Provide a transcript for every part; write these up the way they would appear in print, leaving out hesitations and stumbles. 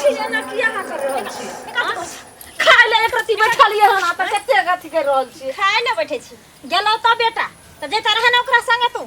छी एना किया अहाँ कर रहल छी खाय ले एक रत्ती बैठलियै हन तऽ कते अथी कर रहल छी खाय ले बैठे छी गेलौ तऽ बेटा तऽ जैता रहे ने ओकरा संगे तू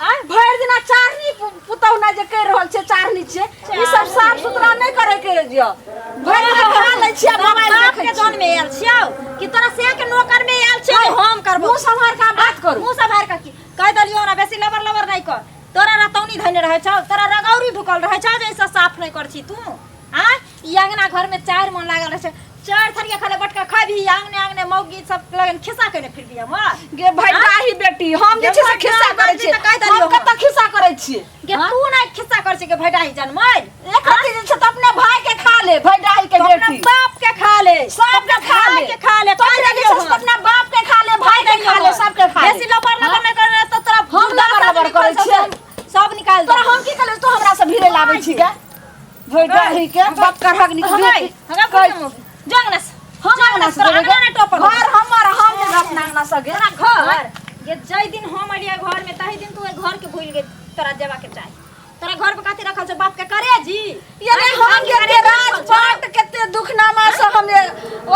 आय भरि दिना चारनी पुतहु ने जे कहि रहल छै चारनी छियै ई सब साफ सुथरा नहि करे के यऽ भरि दिना खा लै छियै मोबाइल बाप देखै के जन में आयल छियौ कि तोरा से के नौकर में आयल छियौ हम करबो मुँह सम्हार के बात करू मुँह सम्हार के की कहि देलियौ ना बेसी लबर लबर नहि कर तोरा रतौनी धैने रहै छौ तोरा रगौरी ढुकल रहै छौ जैसे साफ नहि कर छी तू आ ई अंगना घर में चारि मन लागल रहै छै चारि थरिया खाले बटका खाबी अंगने अंगने मौगी सब लगन खिस्सा केने फिरबी हम गे भैटाही बेटी हम जे छै से खिस्सा करै छियै तऽ कहि देलियौ हम कतऽ खिस्सा करै छियै गे तू नहि खिस्सा कर छी के भैटाही जनमल एक रत्ती जे छै तऽ अपने भाई के खा ले भैटाही के अपना बेटी बाप के खा ले सबके खा ले भाई के खा ले तोरे जे छै से अपना बाप के खा ले भाई के खा ले सबके खा ले बेसी लबर लबर नहि कर तऽ तोरा हम लबर लबर करै छियै। सब निकाल तोरा हम की कहलियै तू हमरा से भिड़े लाबै छी गे भैटाही के बाप करहक निक हगाई हगा जंगना से हम अंगना से तोरा अंगना नहि टपल घर हमर हम जेबै अपना अंगना से गे तोरा घर ये जै दिन हम अलिया घर में तही दिन तू ओहि घर के भूल गेल तोरा जेबा के चाही तोरा घर पे कथी रखल छौ बाप के करे जी ये रे हम कते राजपाट कते दुखनामा से हम ये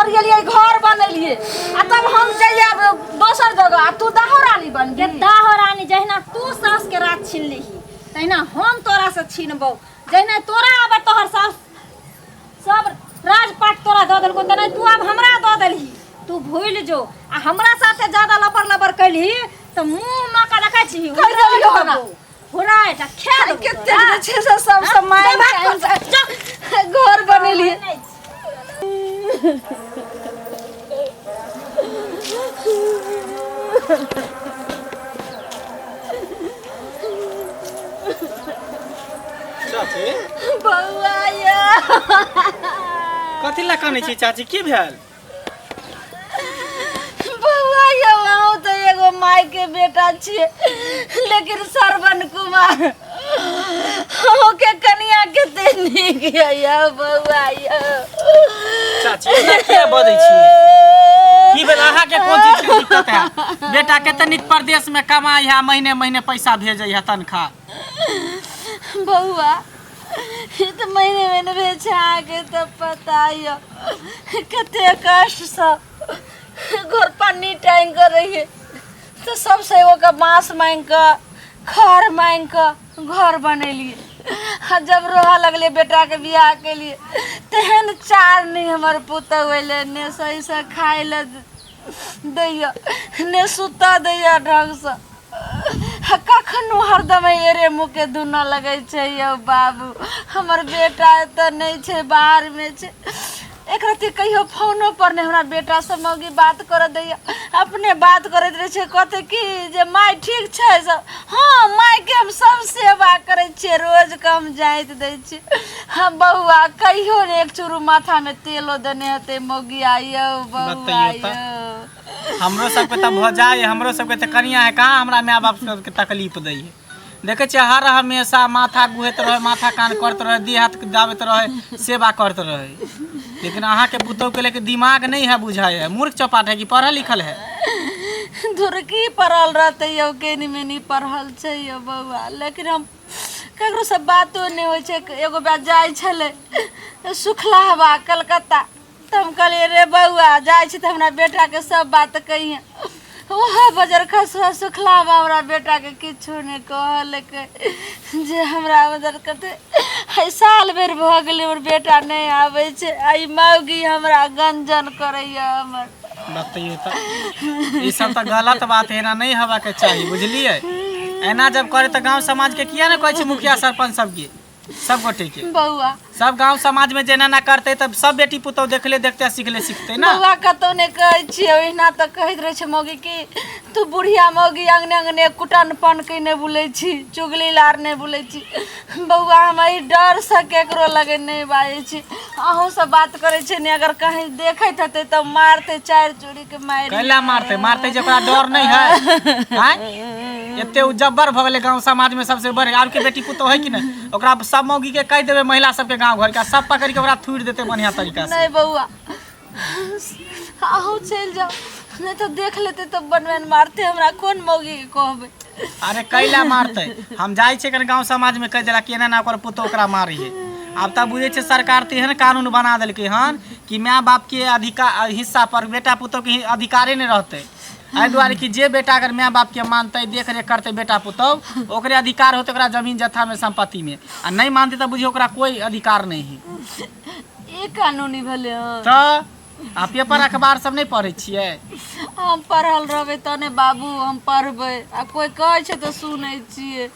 ओरियलियै घर बनेलियै आ तब हम जइयै आब दोसर जगह आ तू दाहो रानी बन गे दाहो रानी जहिना तू सास के राज छीनलिही तहिना हम तोरा से छीनबौ जहिना तोरा आब तोहर सास सब राजपाट तोरा दऽ देलको तेना तू आब हमरा दऽ देलही तू भूलि जो आ हमरा साथे ज्यादा लबर लबर कैलही तऽ मुँह मऽ के देखै छी कहि देलियौ हमरा। हुराय टा खा देबौ कते तोरा। जे छै से सब सामान जा भाग जा। घर बनेलियै नहि चाची बौआ यै कथी लए कानै छी चाची की भेल बौआ यौ अहूँ तऽ एगो माय के बेटा छियै लेकिन श्रवण कुमार अहूँके कनिया कते नीक यऽ यौ बौआ यौ चाची एना किया बजै छी की भेल अहाँके कोन चीज के दिक्कत है बेटा कते नीक परदेश में कमाइ है महीने महीने पैसा भेजै है तनख्वाह बौआ ई तऽ महीने महीने भेज छै अहाँके तऽ पता यऽ कते कष्टसँ घर पन्नी टाँगि कऽ रहियै तऽ सबसँ एगोके बाँस माँगि कऽ खर माँगि कऽ घर बनेलियै आ जब रहऽ लगलियै बेटाके बियाह केलियै तेहन चार नहि हमर पुतहु अयलै ने सहीसँ खाय लए दैया ने सुतऽ दैया ढङ्गसँ आ कखनो हरदम एरे मुँहके धुनऽ लगै छै यौ बाबू हमर बेटा एतऽ नहि छै बाहरमे छै एक रत्ती कहियो फोनो पर नहि हमरा बेटासँ मौगी बात करऽ दैया अपने बात करैत रहै छै कहतै कि जे माय ठीक छै सब हँ मायके हम सब सेवा करै छियै रोजके हम जाइत दै छियै हँ बौआ कहियो नहि एक चूरू माथामे तेलो देने हेतै मौगिया यौ बौआ बतैयौ तऽ। यौ हमरो सबके तऽ भऽ जाय हमरो सबके तऽ कनिया है कहाँ हमरा माय बाप सबके तकलीफ दै है देखै छियै हर हमेशा माथा गुहैत रहै माथा कान करैत रहै देह हाथ दाबैत रहै सेवा करैत रहै लेकिन अहाँके पुतोहके लेके दिमाग नहि है बुझाइ है मूर्ख चौपाट है कि पढ़ल लिखल है धुरकी पड़ल रहतै यौ केनी मेनी पढ़ल छै यौ बौआ लेकिन हम ककरोसँ बातो नहि होइ छै एगो बात जाइ छलै सुखला हवा कलकत्ता तऽ हम कहलियै रे बौआ जाइ छी तऽ हमरा बेटाके सब बात कहिहे ओहो बजर खसुआ सुखलावा हमरा बेटाके किछो नहि कहलकै जे हमरा बजर कते है साल भरि भऽ गेलै हमर बेटा नहि आबै छै आ ई मौगी हमरा गंजन करैया हमर बतैयौ तऽ ई सब तऽ गलत बात है एना नहि हेबाके चाही बुझलियै एना जब करे तऽ गाँव समाजके किया ने कहै छै मुखिया सरपंच सबके सब गोटे के बौआ सब गांव समाज में जेना ना करते तब सब बेटी पुतोह देखले देखते सीखले सीखते ना बौआ कतौ नहि कहै छियै ओहिना तऽ कहैत रहै छै मौगी कि तू बुढ़िया मौगी अंगने अंगने कुटन पन कयने बुलै छी चुगली लार नहि बुलै छी बौआ हम एहि डरसँ केकरो लगे नहि बाजै छी अहूँसँ बात करै छियै ने अगर कहीं देखैत हेतै तऽ मारतै चारि चूड़ीके मारि कैला मारते मारते जे ओकरा डर नहीं है आँय? एते उ जब्बर भऽ गेलै गांव समाज में सबसे बड़े आर के बेटी पुतोह है कि नहीं ओकरा सब मौगी के कहि देबै महिला सबके गांव घर के सब पकड़ के ओकरा थूरि देतै बढ़िया तरीका से नहि बौआ अहूँ चलि जाउ नहि तऽ देख लेतै तऽ बनबैन मारतै हमरा कोन मौगीके कहबै अरे कैला मारतै हम जाइ छियै कनि गांव समाज में कहि देला कि एना एना ओकर पुतोह ओकरा मारी है आब तऽ बुझै छै सरकार तऽ एहन कानून बना देलकै हन कि माय बापके अधिकार हिस्सा पर बेटा पुतोहके अधिकारे नहि रहतै। एहि दुआरे कि जे बेटा अगर माय बापके मानतै, देख रेख करतै बेटा पुतोह, ओकरे अधिकार होतै ओकरा जमीन जत्थामे, सम्पत्तिमे, आ नहि मानतै तऽ बुझियौ ओकरा कोइ अधिकार नहि है। ई कानूनी भेलै हन? तऽ आ पेपर अखबार सब नहि पढ़ै छियै? हम पढ़ल रहबै तने बाबू, हम पढ़बै आ कोइ कहै छै तऽ सुनै छियै।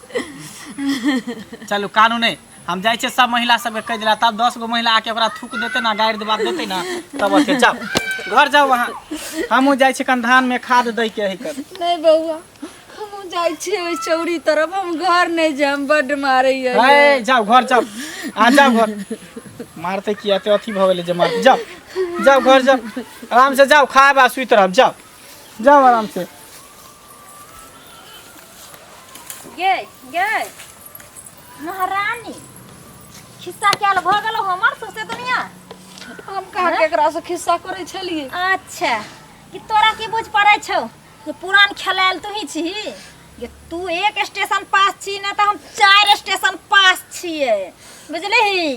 चलू कानून नहि, हम जाइ छियै सब महिला सबके कहि देला, तब 10 गो महिला आके ओकरा थूक देतै ना, गारि बात देतै ना, तब अथी। जाउ घर जाउ अहाँ, हमहूँ जाइ छियै कन धानमे खाद दैके है कर। नहि बौआ, हमहूँ जाइ छियै ओहि चौरी तरफ, हम घर नहि जायब, बड्ड मारैया। हे जाउ घर जाउ, आ जाउ घर, मारतै किया ते अथी भऽ गेलै जे मारतै। जाउ जाउ घर जाउ, आराम से जाउ, खायब आ सुति रहब, जाउ जाउ आराम से। गे गे महारानी, खिस्सा कयल भऽ गेलौ हमर सौंसे दुनिया। हम कहाँ केकरासँ खिस्सा करै छलियै? अच्छा, कि तोरा की बुझ पड़ै छौ जे पुरान खेलायल तू ही छीही? जे तू एक स्टेशन पास छी ना तऽ हम 4 स्टेशन पास छियै, बुझलिही?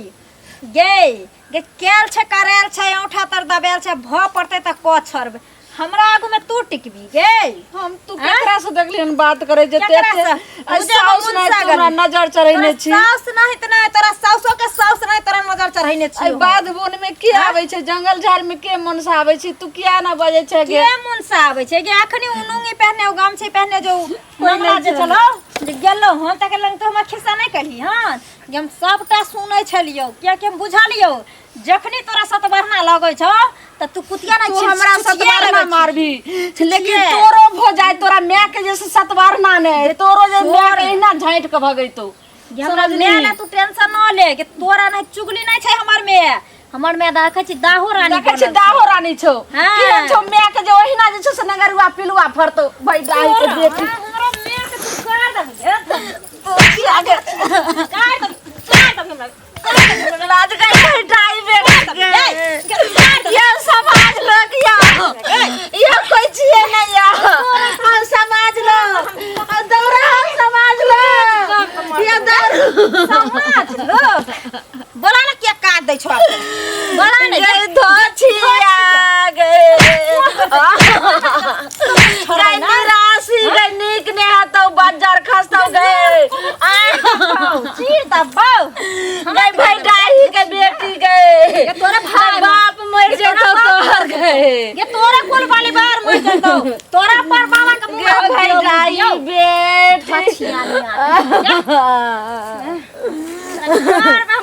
गे गे कैल छै करैल छै, औंठा तर दबायल छै, भऽ पड़तै तऽ कऽ छोड़बै। हमरा आगू में तू टिकबी गे? हम तू केकरा से देखली हन बात करे जे केकरा से? आ उ जे साउस मुनसा नहि तू हमरा गली। नजर चढ़ेने तोरा छी। साउस नहि तऽ नहि, तोरा साउसो के साउस नहि तोरा नजर चढ़ेने एहि छियौ। बाध बोन में के आबै छै, जंगल झाड़ में के मनसा आबै छै, तू किया ना बजै छै गे? के मुनसा आबै छै गे? अखनी उ नुंगी पहने, उ गमछी पहने जो नहि जे छै। छलौ जे गेलौ हन तकर लग तो हमर खिस्सा नहि कही हन जे हम सबटा सुनै छलियौ, कियाकि हम बुझलियौ जखनी तोरा सतबरना लगै छौ तऽ तू कुतिया नहि तू हमरा छिछिया सतबार ना लगै छी। मारबी, लेकिन छिछिए। तोरो भो जाय, तोरा माय के जैसे सतबार ना ने तोरो जे माय के एहिना झाँटि के भगैतौ। जे हमरा माय ला तू टेंशन न ले, कि तोरा नहि चुगली नहि छै हमर माय, हमर माय देखै छी दाहो रानी देखै छी बनल छै। दाहो रानी छौ। हाँ। केहन छौ माय के जे ओहिना जे छौ से नगरुआ पिलुआ फरतौ भाई डाही के बेटी। हाँ, हमरा माय के तू कर दही, तो किया गे? कर दही, कर दही हमरा। लाज गई डाई बेटी के। ये समाज लोग या ये कोई छिए नहीं या हम समाज लोग हम दौड़ा, हम समाज लोग ये दौड़ समाज लोग बोला ना किया काट दै छौ बोला ने। गई धोछिया गए गई निराशी गई, नीक ने हतौ बज्जर खसतौ गए चीर दबाओ गई भाई डाही के बेटी गए। ये तोरा भाई बाप मर जेतौ तोहर गए। ये तोरा कुल वाली बार मर जेतौ, तोरा पर बाबा के मुंह गे भाई डाही बेटी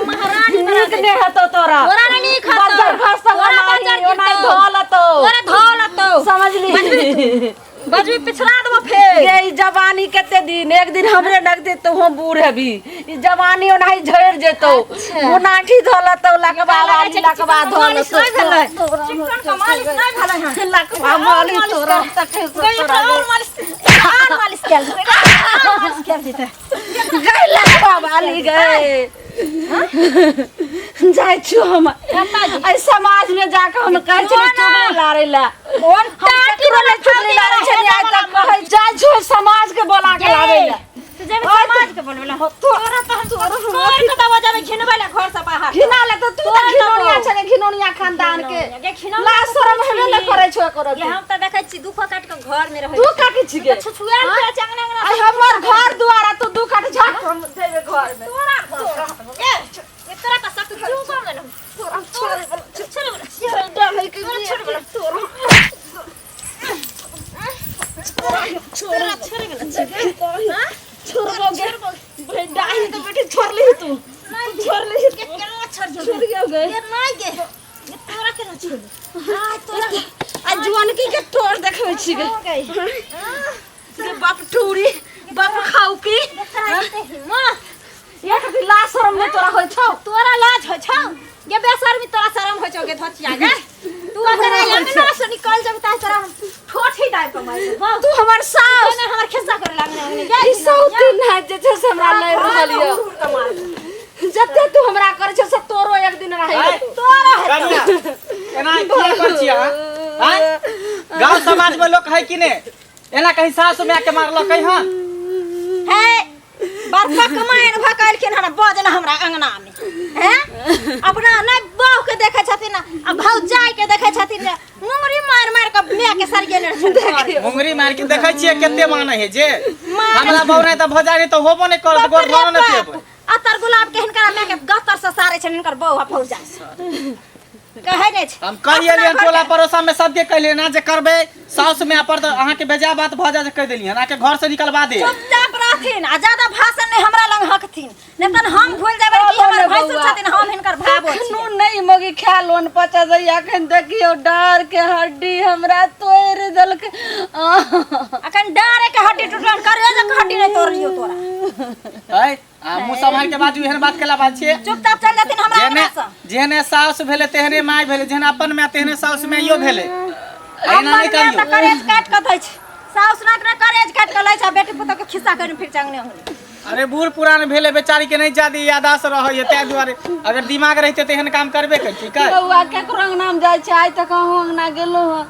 महारानी नीक ने हतौ तोरा, तोरा ने नीक हतौ। बज्जर खसतौ, तोरा ओनाही बज्जर ओनाही गिरतौ। धोलतौ, तोरा धोलतौ। समझली? बजबी पिछड़ा देबो फेर। गे ई जवानी कते दिन, एक दिन हमरे नगदे तो हम बूढ़ हेबी, ई जवानी ओनाही झड़ि जेतौ, मुनाठी धोलतौ, लकबा वाली लकबा मालिश धोलतौ। नहि भेलै, चिकन के मालिश नहि भेलै हन। लकबा मालिश तोरा तके गई एकरा और मालिश, एकरा और मालिश कयल जेतै, एकरा और मालिश कयल जेतै। गई लकबा वाली गए, जाइ छियौ हम एहि समाज में जाके हम कहै छियै चुगली लारै ला। कोन हम केकरो नहि चुगली लारै छलियै आइ तक, कहै जाइ छियौ समाज के बोला के लाबै ला। तू जेबे समाज के बोलबै ला? तोरा तऽ हम तोड़ के दबा जाबे घिनबै ला घर से बाहर। घिना ले तऽ तू तऽ तोरा घिनौनिया दबो। छले, घिनौनिया खानदान के। गे घिनौनिया लाज तऽ शरम तू हेबे नहि छिही। करै छौ एको गे रत्ती। हम तऽ देखै छी दू काट के घर में रहै तू काकी छी गे? छुछुआल के चंगना अंगना। आइ हमर घर दुआरा तू दू काट झाक हम देबे घर में। तोरा तोरा गे ये तोरा तऽ सख्त चुपो में न तोरा छोड़े बला छोड़े बला डालै के तोरा छोड़े बला तोरा तोरा छोड़े बला हां छोड़बो गे भाई डाही के बेटी, छोड़ली तू? नहीं छोड़ली? के केना छोड़ छोड़ गयो गे? ये नहीं गे, ये तोरा केना छोड़ हां तोरा आ जुआनकी के तोर देखबै छी गे? हो गई। गे बाप टूरी बाप खाऊ की तोरा एते हिम्मत? एक दिन लाज शरम नहि तोरा होइ छौ? तोरा लाज होइ छौ गे बेशर्मी? तोरा शरम होइ छौ गे धोचिया गे? तू अगर आई अंगना से निकल जब ता तोरा हम ठोठी दाय कमाई देबौ। तू हमर सास ने हमर खिस्सा करे लागने अंगने गे। ई सौतीन है जे छै से हमरा लड़ि रहल यऽ। जते तू हमरा करै छै से तोरो एक दिन रही। आय। तोरा कनिया, एना किया करै छी अहाँ? आँय? गाँव समाज में लोग है कि ने एना कहीं सासु माय के मारलक हन? है बड़का कमाइन भऽ कऽ एलखिन हन बजल हमरा अंगना में हैं अपना नहि बहू के देखै छथिन आ भौजाई के देखै छथिन जे मुंगरी मारि मारि कऽ माय के सरियेने रहै छथिन घर। मुंगरी मार के देखै छियै कते मानै है जे हमरा बहू नहि तऽ भौजाई नहि तऽ होबो नहि करत गोर धरो नहि पेबै अतर गुलाब के हिनकर माय के गतर से सारे छनि हिनकर बहू आ भौजाई कहै नहि छै हम कहि एलियन अपना टोला घर के- पड़ोसा में सबके कहलियै ना जे करबै साउस में पर तऽ अहाँके बेजा बात भऽ जाय कहि देलियन अहाँके घर से निकलवा दे चुपचाप रहथिन आ ज्यादा भाषण नहि हमरा लग हकथिन नहि तन हम भूल जेबै कि हमर भैंसुर छथिन हम हिनकर भाबो छी कखनो नहि मगी खाय लोन पचा दैया अखन देखियौ डार के हड्डी हमरा तोड़ि देलकै अखन डारे के हड्डी टूटल करे जे हड्डी नहि तोड़लियौ तोरा है आ मुँह सम्हार के बाजू एहन बात केला बात छियै चुपचाप चल जेथिन हमरा जेहने अंगना से जेहने साउस भेलै तेहने माय भेलै जेहने अपन माय तेहने साउस माइयो भेलै एना नहि अपन माय करियौ तऽ करेज काटि कऽ दै छै साउस नाक ने करेज काटि कऽ लै छै आ बेटी पुतोह के खिस्सा करि फिर चंगने अंगने अरे बूढ़ पुरान भेलै बेचारी के नहि ज्यादा यादाश्त रहै है ताहि दुआरे अगर दिमाग रहितै तऽ एहन काम करबे करती का बौआ केकरो अंगना में जाइ छै आइ तक अहूँ अंगना गेलहुँ हँ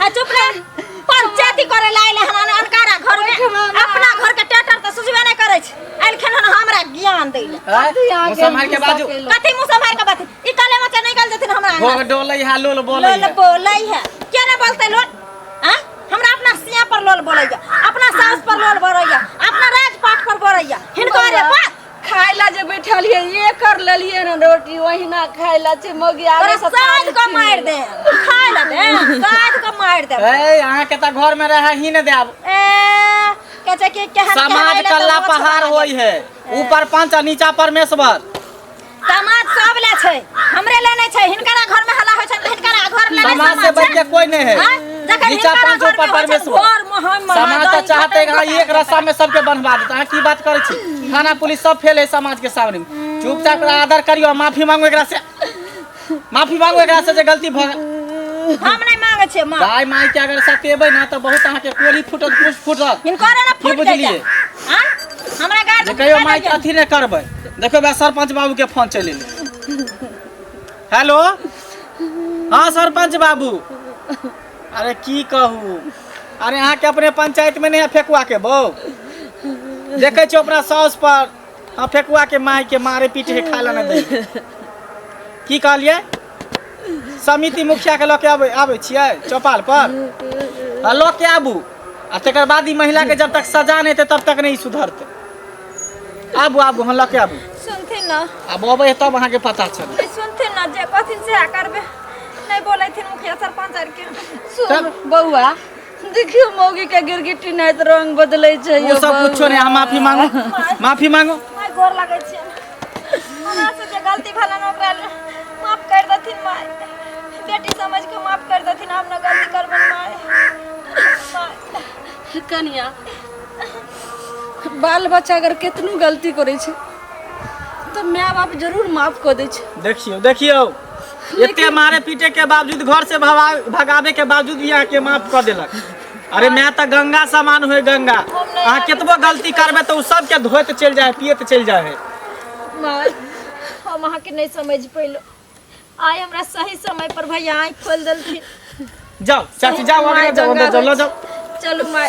हाँ चुप रह पंचायती करे ला आइले हन अनकारा घर में अपना घर के टेटर तऽ सुझबे नहि करै छै अइलखिन हन हमरा ज्ञान दै ले आँय? मुँह सम्हार के बाजू कथी मुँह सम्हार के बात ई काले मचे नहीं गल जेथिन हमरा भोग डोलै है लोल बोलै लोल है बोलै है क्या नहीं बोलते लोल आ हमरा अपना सिया पर लोल बोलैया अपना सास पर लोल बोलैया अपना राजपाट पर बोलैया हिनकर रे बात खाय ला जे बैठलियै ये कर लेलियै ने रोटी ओहिना खाय ला छै मौगी आगे तोरा साँझ के मारि दे खाय ला दे साँझ के मारि दे ए अहाँके तऽ घर में रह ही ने देब ए कहै छै कि केहन केहन समाज अइले तऽ कल्ला मोछ पहाड़ वाला होई है ऊपर पंच आ नीचा परमेश्वर समाज सब ले छै हमरे ले नहि छै हिनकरा घर में हल्ला होइ छै तऽ हिनकरा घर ले नहि समाज से समाज बच छै के कोई नहीं है हाँ? जखन नीचा हिनकरा पंच घर ऊपर में होइ छै परमेश्वर घर में हम समाज तऽ दही चाहते खतम है एक रस्सा में सबके बंधवा देता अहाँ की बात करै छी थाना पुलिस सब फेल है समाज के सामने में। चुपचाप एकरा आदर करियो आ माफी मांगो एकरा से माफी मांगो एकरा से जे गलती भऽ गेल। हम नहि मांगे छियै माँ गाय माय के अगर सतेबै ना तऽ बहुत अहाँके कोली फूटत कुछ फूटत हिनकरे ने की फूट जाइ बुझलियै? आँ हमरा गाड़ जे कहियो माय के अथी नहि करबै देखो बा सरपंच बाबू के फोन चलि एलै हेलो हाँ सरपंच बाबू अरे की कहू अरे अहाँके अपने पंचायत में नहीं है फेकुआ के बौ देखै छियै अपना साउस पर हाँ फेकुआ के माय के मारे पीटे के खाय ला नहि दै की कहलियै समिति मुखिया के लऽ के आबै आबै छियै चौपाल पर आ लऽ के आबू आ तकर बाद ई महिला के जब तक सजा नहि हेतै तब तक नहि ई सुधरतै आबू आबू हम लऽ के आबू सुनथिन ना आब अबै है तब अहाँके पता चलत ई सुनथिन ना जे कहथिन सएह करबै नहि बोलैथिन मुखिया सरपंच आर के सुन बौआ देखियो मौगी के गिरगिटी नहि तऽ रंग बदलै छै ओ यौ सब कुछो नहि अहाँ माफी मांगू माफी मांगू माय गोर लगै छियनि हमरा से जे गलती भेलन ओकरा लेल माफ कर देथिन माय बेटी समझ के माफ कर देथिन हम न गलती करबन माय माय कनिया बाल बच्चा अगर केतनो गलती करै छै तऽ माय बाप जरूर माफ कऽ दै छै देखियौ देखियौ एते मारे पीटे के बावजूद घर से भगावे के बावजूद भी अहाँके माफ कऽ देलक अरे मैं तऽ गंगा समान हुए गंगा अहाँ केतबो गलती करबै तऽ ओ सबके धोइत चलि जाइ है पियैत चलि जाइ है माय हम अहाँके नहि समझ पैलहुँ आइ हमरा सही समय पर भैया आँखि खोलि देलखिन जाओ चाची जाओ माय अंदर जाओ अंदर जाओ गंगा लऽ जाओ चलू माय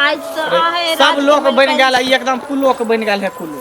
आज से आहे सब लोक बनि गेल है ई एकदम कुलोक बनि गेल है कुलो